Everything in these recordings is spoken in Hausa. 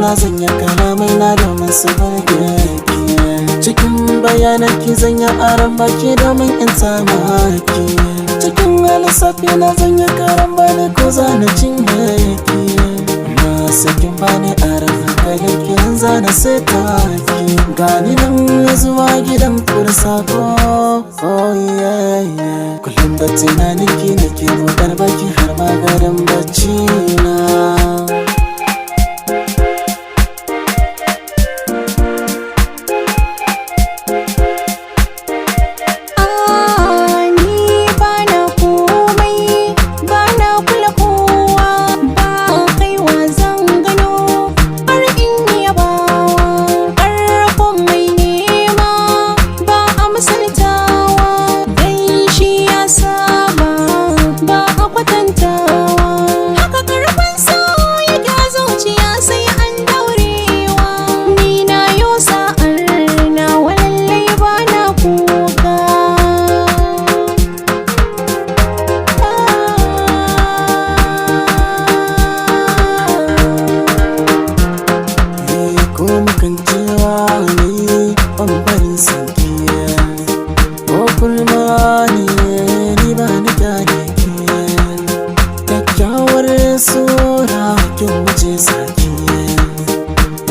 na zanya kalamai na domin su burge ki. Cikin bayanan ki zanya aron baki domin in samu ki. Cikin lissafi na zanya karan bani ko zana cinye ki. Amma sai kin bani aron hankalin ki zana seta ki. Gani nan zuwa gidan kursako, oh yeah. Kullum da tunanin ki nake buɗar baki har ma gadon bacci na. Ni bana komai, bana kula kowa, ba kaiwa zan gano har in yabawa. Ƙarfin mai nema ba a misaltawa, dan shi ya saba ba a kwatantawa. Haka ƙarfin so yake a zuciya sai an daurewa. Ni na yo sa'ar nawa lallai bana kuka. Eh, ko mukan cewa ni ɓangaren sauki, ko kurma ne ni ba ni kyale ki. Kyakkyawar sura kin wuce saki,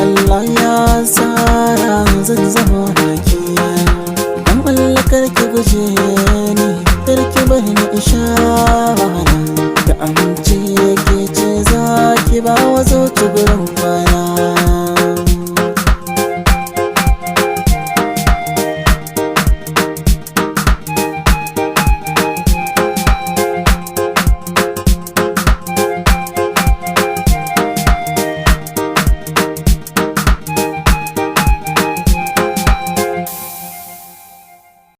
Allah ya tsara zan zama naki. Dan Allah kar ki guje ni, kar ki bar ni in sha wahala. Da amince ke ce za ki ba wa